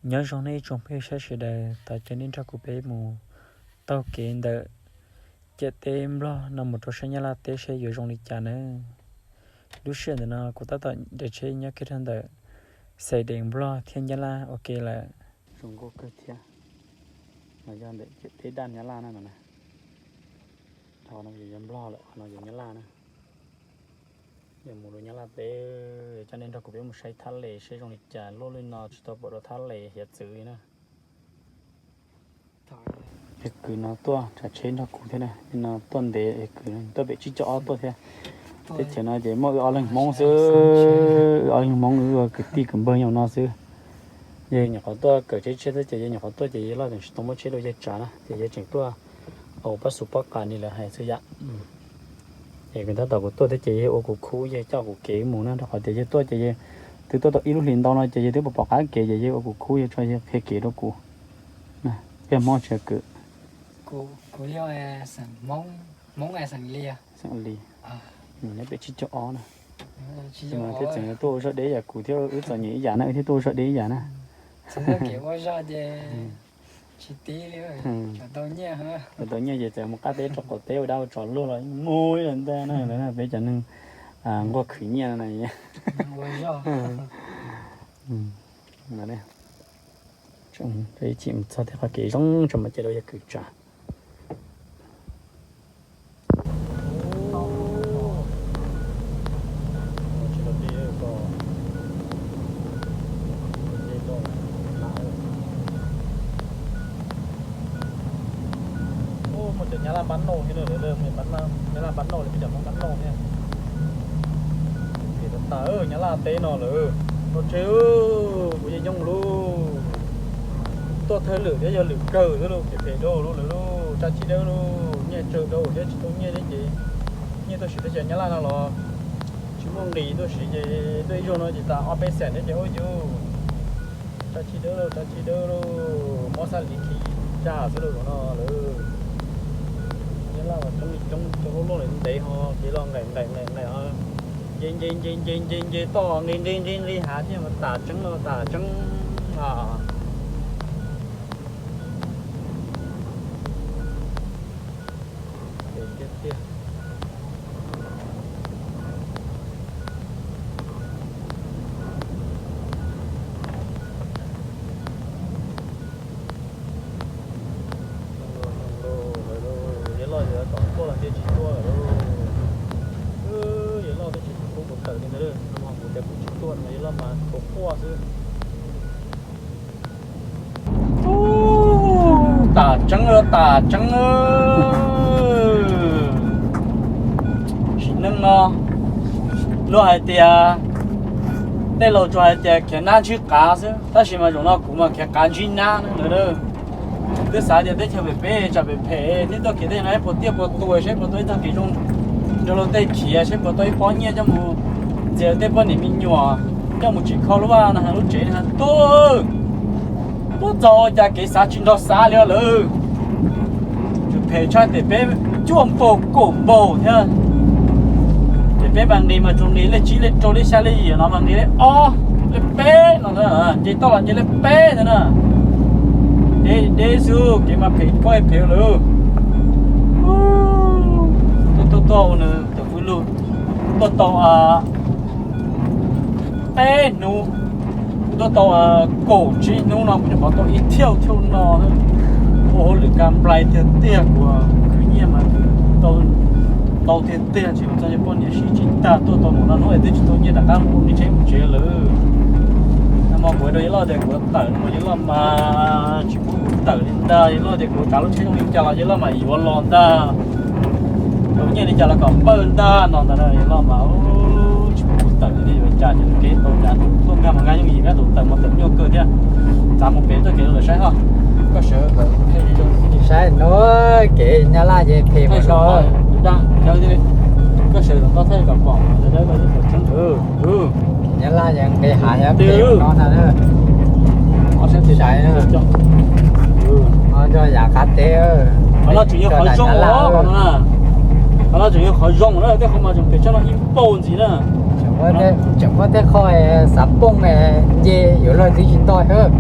Nyob zoo nej ib tsoom phooj ywg saib sawv daws, tau caw nej nrog kuv peb mus taug kev ntawm ciam teb Nplog no mus rau sab Nyab Laj teb seb yuav zoo li cas nawb. Lub sij hawm ntawm no kuv tab tom nres tsheb nyob kiag rau ntawm xaim dees Nplog thiab Nyab Laj ua ke lawm. Zoo nkauj kawg thiab. No yog ntawm ciam teb daj Nyab Laj na no na. Qhov no yog Nplog lawm, qhov no yog Nyab Laj na. Yog mus rau Nyab Laj teb, coj nej nrog kuv peb mus saib thaj les seb zoo li cas, luaj li no tsis tau pom rau thaj les hiav txwv li na. Es kwv no tuaj tsav tsheb nrog kuv thiab na, no tuaj ntev es kwv tuaj pem tsib caug ob tuaj thiab. Teb chaws no ces muaj wb ob leeg Hmoob xwb, wb ob leeg Hmoob wb ua kwv tij kwv npawg nyob no xwb. Yog nyuam qhuav tuaj kawm tsheb tshiab xwb ces yog nyuam qhuav tuaj ces yawg loj tseem tsis tau muab tsheb rau yawg tsav na ces yawg tseem tuaj ua pab xu pab qa li lawv hais xwb yam. Es tab tom kuv tuaj thiab ces yawg ua kuv khub, yawg coj kuv kev mus na, rau qhov tias yawg tuaj ces yawg twb tuaj tau ib lub hlis ntau no ces yawg twb pom pom qab kev ces yawg ua kuv khub, yawg tso yawg qhia kev rau kuv. Peb Hmoob tsis kwv. Xeem Lis, neb pem tsib caug ob na. Ces txawm tuaj ua zog deb yam kuv thiab, wb txom nyem ib yam na, wb thiaj tuaj ua zog deb ib yam na. Tsis tau nyiaj ces txawm mus qab teb rau qaum teb ua dab ua tsov luaj los mus ib los ntag na, peb cov neeg nquag khwv nyiaj no na. Ib chim mus txog tej qhov kev zoo tso mas cia rau yawg kwv tsav. Muaj cov Nyab Laj npab nauj thiab, Nyab Laj npab nauj li peb cov Hmoob npab nauj thiab. Ces tas tas Nyab Laj teb no lawm, no tsev kuv yeej yooj lauj. Tuaj thawj lwm thiab yog lwm kawg xwb lauj, ces phem dhau lawm lauj, tsa tsis dawb lauj, nyiaj tsawg dhau thiab tsis tau nyiaj thiab ces nyiaj tuaj siv teb chaws Nyab Laj no los tsis muaj nqis tuaj siv ces tuaj ib zaug no ces tas ob peb xees thiab ces ua yus. Tsa tsis dawb lauj, tsa tsis dawb lauj, mob xab lis khi tsa xwb lauj no lawm. Nyab Laj mas coob li coob, coob loj loj li ntev ho kev los nqaim nqaim nqaim nqaim ho nce nce nce nce nce nce toj nqi nqi nqi nqi hav thiab mas tas tseeb los tas tseeb os. Tiag tiag. Yawg loj yawg tom tuaj los ntiaj tsis tuaj lawm. Yawg loj twb tsis tus qub kuv tawm li ntawd, no kuv tias kuv tsis tuaj no yawg loj mas tus quaj xwb. Ub, tas tseeb, tas tseeb. Sim neej no luag hais tias, tej laus tsuas hais tias khiav nab ntsib qav xwb, tab sis mas zaum no kuv mas khiav qav ntsib nab na. Twb xav tias teb chaws phem phem tsam phem phem thiab tuaj khiav tej no puas tiaj puas tuag, saib puas tau ib txoj kev zoo nrog luag tej khiav, saib puas tau ib pob nyiaj coj mus ntxias tej poj niam me nyuam, coj mus tsim kho lub vaj no, lub tsev no tuaj. Tuaj txog ua cas kev xav tsis nrog xav li lawm. Tsuas phem tshaj tias peb cuaj npaug kaum npaug thiab. Ces peb mas nqis mas tsuas nqis lej tsib lej rau lej xya lej yim no mas nqis lej ob lej peb no, nce toj los nce lej peb ntag na. Deb deb xwb kev mas phem poj phem lawm. Tuaj tuaj ua nws cov hwj lug tuaj tau peb hnub, tuaj tau kaum tsib hnub no kuv nyuam qhuav tau ib thiauj thiauj no. Ua hauj lwm ka nplai tiag tiag, kuv khwv nyiaj mas tau tiag tiag, tsis mus txog poj niam siv tsis tag, tuaj tau mus no hnub es twb tsis tau nyiaj rov qab mus nij tsheb mus tsev lawm. Nag hmo kuv hais rau yawg loj tias kuv tawm no mas yawg loj mas tsis pub kuv tawm li ntag, yawg loj tias kuv tsav lub tsheb zoo li cas los yawg loj mas yuav los ntag. Tau nyiaj li cas los kom npawj ntag no ntag na, yawg loj mas tsis pub kuv tawm li thiab yuav cas ces kev tau cas tuaj nkag mas nkag yooj yim, nkag tus tawm mas tawm nyuaj kawg thiab. Txav mus pem txoj kev lawm saib ho. Koj sawv saib no, kev Nyab Laj ces phem mus no. Koj sawv kom tau thaij kom pom, Nyab Laj ces nqis hav nyob pem no ntag na. Saib, yam qab teb. Qhov no tseem yog qhov zoo os, qhov no na. Qhov no tseem yog qhov zoo na, tej qhov mas tseem phem tshaj no ib npaug ntxiv na. Tseem muab tej qho xav pooj nce yuav luag tib tsis ntoj xwb.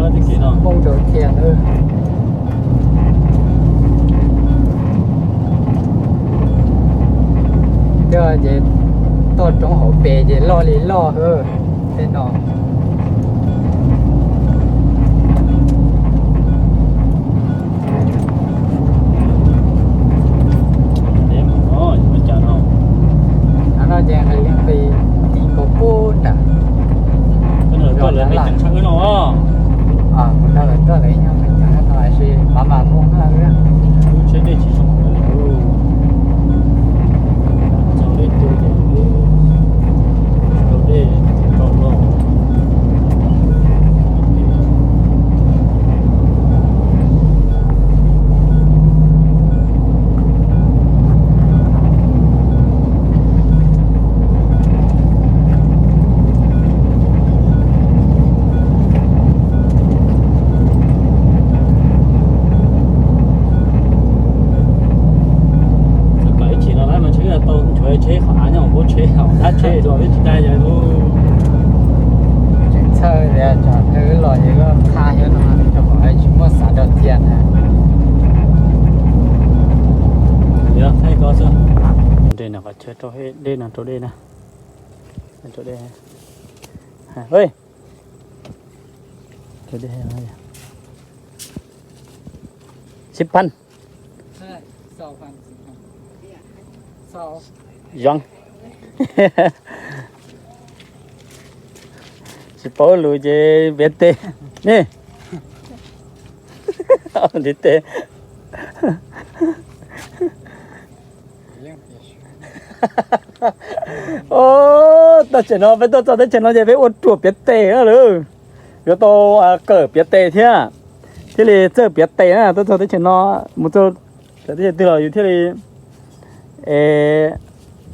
Poob rau thiab. Coj ces toj roob hauv pes ces loj li loj hwb tej no. Cov no ces nqis li nqis ti nkaus pub nram. Cov no lawv txawj lawv me ceev tshaj wb no. Kuv nrog lawv tuaj lawv nyob me ceev no tab sis mam mam mus na. Lub tsheb dej tsis zoo li. Txog dej tu ces rau dej rau loj. Txog plaws ib chim no lawm mas tsheb tau nchuav tsheb qhov av nyob hauv tsheb, hauv dab tsheb los twb tsis dai yog lub. Tseem txhawj tias tsam rau wb los ces koj qha xyov no rau qhov tsis muaj xav rau tiag na. Yog thaij koj xwb. Dej no qhov chaw rau dej no, rau dej na. Rau dej. Sib pab. Zoo. Tsis paub lus ces piav tes ne. Ntiv tes. Tab sis no peb tuaj txog teb chaws no ces peb ua ruam piav tes na lawm. Yuav tau kawm piav tes thiab, thiaj li txawj piav tes na. Tuaj txog teb chaws no, mus txog teb chaws twg los yus thiaj li, es,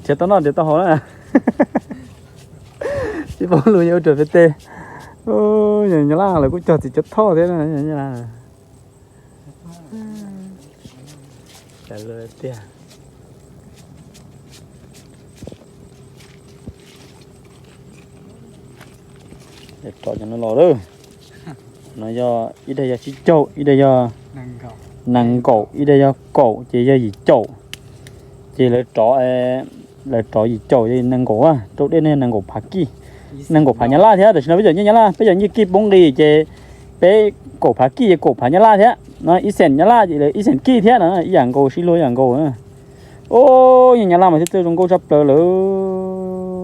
thiaj tau noj thiaj tau haus na. Tsis paub lus yuav ua ruam piav tes. Nyab laj lawv kuj cog txiv cov thoj thiab. Tiag. Rov cov no los lawm. No yog ib daim yog tsib caug, ib daim yog nees nkaum, ib daim yog kaum ces yog yim caum. Ces lawv rov, lawv rov yim caum yog nees nkaum. Rau dej no yog nees nkaum phav kij, nees nkaum phav nyab laj thiab. Tam sim no peb cov nyiaj nyab laj, peb cov nyiaj kij poob nqis ces peb kaum phav kij ces kaum phav nyab laj thiab no. Ib xees nyab laj ces ib xees kij thiab no, ib yam nkaus, sib luag ib yam nkaus. Ub, nyiaj nyab laj mas thiaj txawj zoo nkauj tshaj plaws lawm.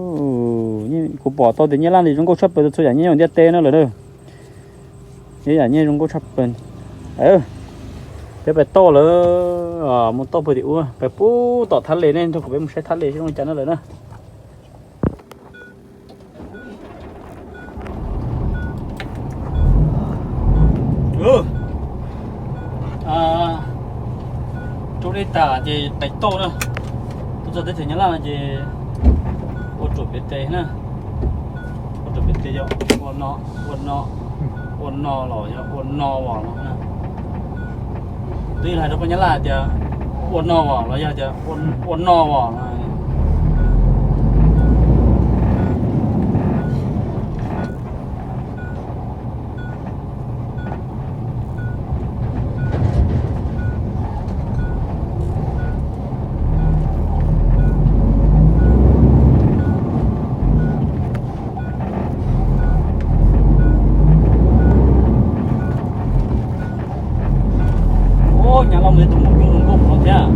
Kuv pom tau tias nyab laj li zoo nkauj tshaj plaws txhua yam nyiaj ntiaj teb no lawm. Ib yam nyiaj zoo nkauj tshaj plaws. Peb pais toj lawm, mus toj puag tim ub, pais puag tom thaj les, nej nrog kuv peb mus saib thaj les zoo li cas no lawm na. Rau dej tas ces pais toj na. Tuaj txog teb chaws nyab laj no ces ua ruam piav tes na. Ua ruam piav tes yog ua no, ua no, ua no los yog ua no os no. Twb hais rau poj nyab laj tias ua no os los yog tias ua no os no. Ub, nyab laj mus tus maum nyuj zoo nkauj no thiab.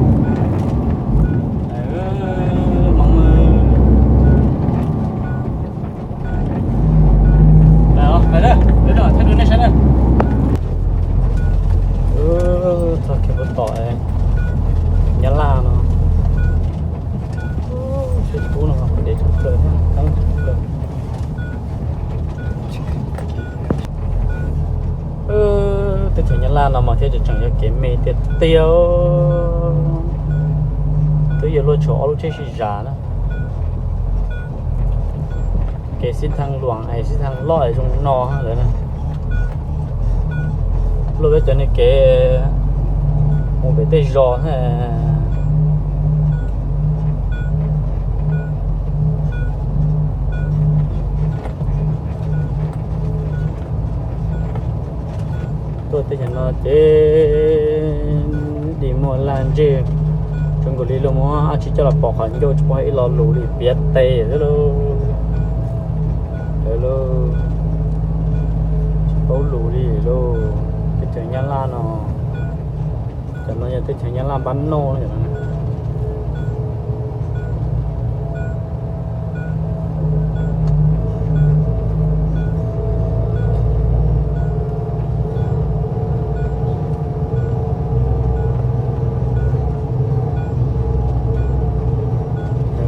Txog kiag puag tom nyab laj no, sib kub no dev tshaj plaws, teeb tshaj plaws. Teb chaws nyab laj no mas thiaj tseem tseem yog kev me tiag tiag. Twb yuav luag tshuav ob lub tsheb sib zam na. Kev xib thaj luam es xib thaj loj es zoo no lawm na. Luag peb cov niag kev mus pem tej zos na. Teb chaws no ces di muaj laj ntseg, tsuas nkaus li luag muab dab tsi coj los pov qhov ncauj tsis paub ib lo lus li, piav tes xwb lauj. Lawv lauj, tsis paub lus li lauj. Teb chaws Nyab Laj no, cov no yog teb chaws Nyab Laj npab noj no.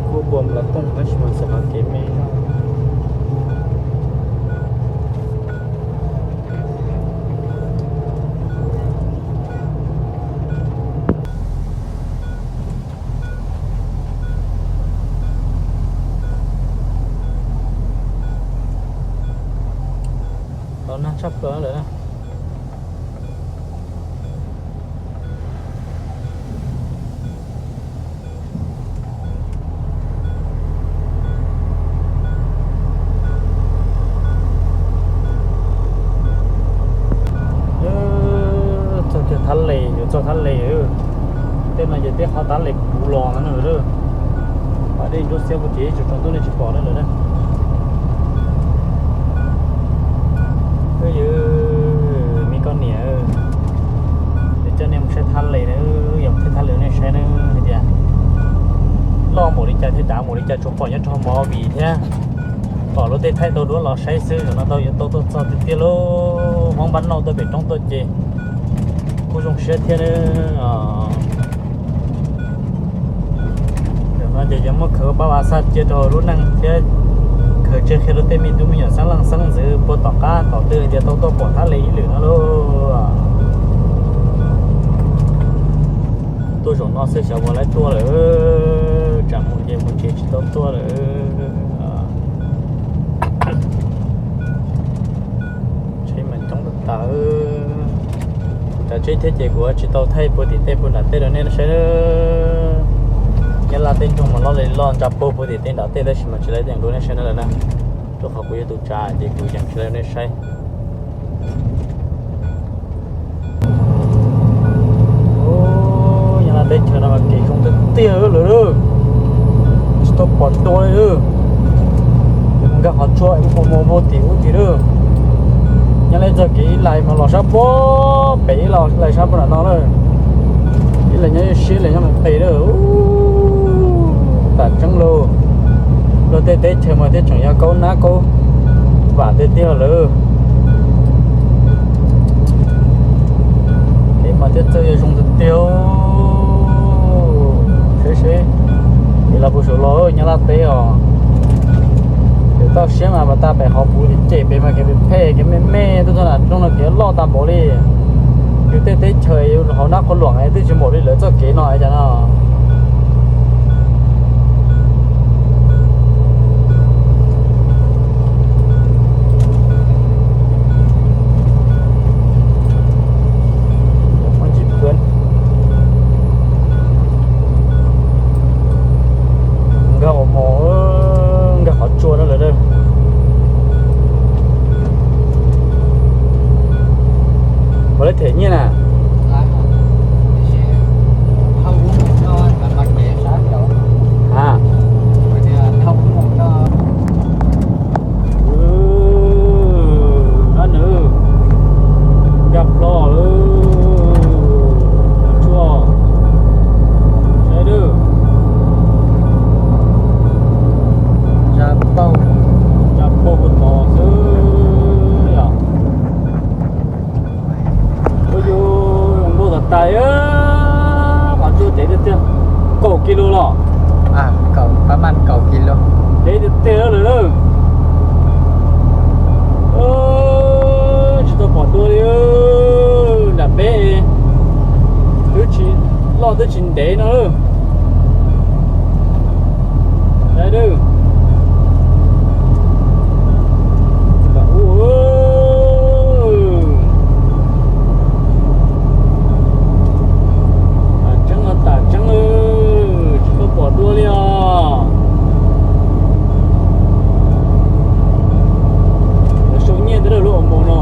Kuj pom los tooj tab sis mas xav qhov kev me zog. Los nag tshaj plaws lawm na. Txog kiag Thab Les, yuav txog Thab Les. Tej no ces tej qhov Thab Les puv los no na. Pas dej ntsuab xiab puag tim tsaus ntuj nej tsis pom na lawm na. Ywg, me koj niam, es coj nej mus saib Thab Les na, yog saib Thab Les nej saib na, hais tias loj npaum li cas thiab dav npaum li cas tsuas pom nyob rau movie thiab. Pom luag tej thaij tau duab los saib xwb, zaum no tau yuav tau tuaj txog tiag tiag lauj. Hmoob npab noj tuaj pem roob tuaj ces kuj zoo siab thiab. Zaum no ces yuav muab khaws pab vas xaj cia rau lub neej thiab khaws tseg qhia rau tej me tub me nyuam xeeb leej xeeb ntxwv puag tom qab tom twg tias tau tuaj pom Thab Les ib lwm no lauj. Tuaj zaum no xwb xyov puas laib tuaj lawm, tsam mus ces mus tsev tsis tau tuaj lawm. Tsheb mas coob tas tas, tsam tsheb thiab ces kuv tsis tau thaij puag tim tej puag nram tej rau nej saib. Nyab Laj tej nroog mas loj li loj ntsa puag puag tim tej nram tej tab sis mas tsis laib yeem rau nej saib na lawm na. Rau qhov kuv yog tus tsav ces kuv yeem tsis laib rau nej saib. Nyab Laj teb chaws no mas kev zoo tiag tiag lawm, tsis tau pom dua li. Nkag qhov tsua ib qho mus puag tim ub tim lawm. Nyob li txoj kev ib lais mas los sab puag pem, ib lais sab puag nram no lawm, ib lais nyob ib sab, ib lais nyob mus qis lawm. Tam tseeb lauj, luag tej teb chaws mas thiaj tseem yog kaub nab kaub vam tiag tiag lawm. Kev mas thiaj txawj yog zoo tiag tiag. Seb seb, es los puag saum los Nyab Laj teb os. Ces toj siab mas mas tag pem qhov puv cem pem mas kev phem phem kev me me tuaj txog nram nroog no kev loj tag npaum li. Yus tej teb chaws yus hauv nab qhua luam twb tsis npaum li lawv txoj kev no cas no. Nkag ua mos, nkag qhov tsua no lawm. Puas laib them nyiaj na? Ab nws, nkag plho lawm, tsua, saib dwb, nkag plho puag tod xwb yom. Ua yus zoo nkauj tas tas, qhov tsua cev tiag tiag, kaum kis lus los, cev tiag tiag lawm. Tsis tau pom dua li, nram peb twb tsis loj twb tsis ntev no. Saib dwb, tam ub, tam tseeb tam tseeb, tsis tau pom dua li os. Lawv sau nyiaj ntawd lub ua mus no.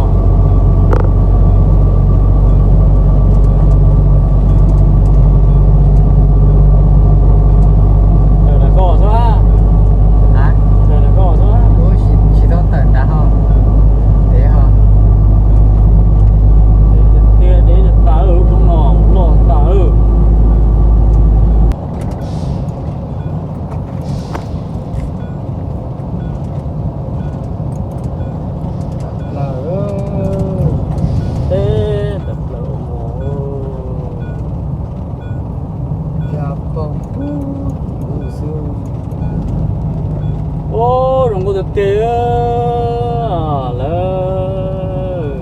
Lawm,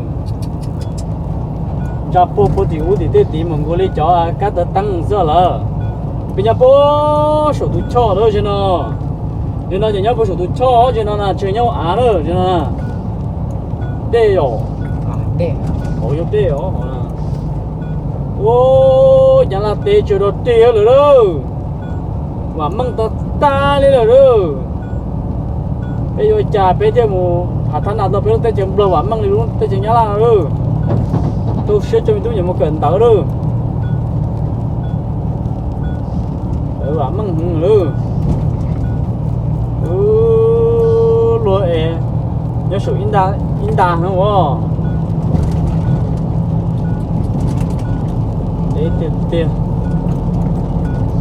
ntsa puag puag tim ub tim tej tid mus nkaus li cov kab tav teeb xwb lawm. Peb nyob puag saum tus choj lawm ze no. Ze no ces nyob puag saum tus choj ze no na, tsis nyob av lawm ze no. Dej yom, hauv yog dej os. Ua cas laj teb tsaws rog rig lawm lauj. Vam meej tag tag li lawm lauj. Peb yuav ua cas peb thiaj mus hav thab nas tau peb lub teb chaws nplog vam meej li lub teb chaws Nyab Laj lauj. Tu siab tso me tub nyiam mus kawm ntawv lauj. Vam meej heev lauj. Luag es nyob saum ib nta heev os. Deb tiag tiag,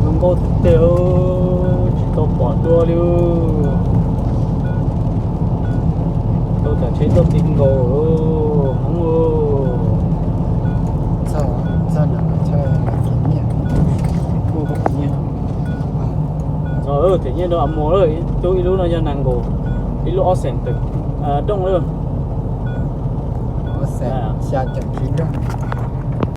zoo nkauj tiag, tsis tau pom dua li. Tau tam tsheb tuaj ti nkaus heev. Them nyiaj rau a muag lawm, ib lub ib lub no yog nees nkaum, ib lub ob xees tawm dooj lawm. Xya caum tsib dooj.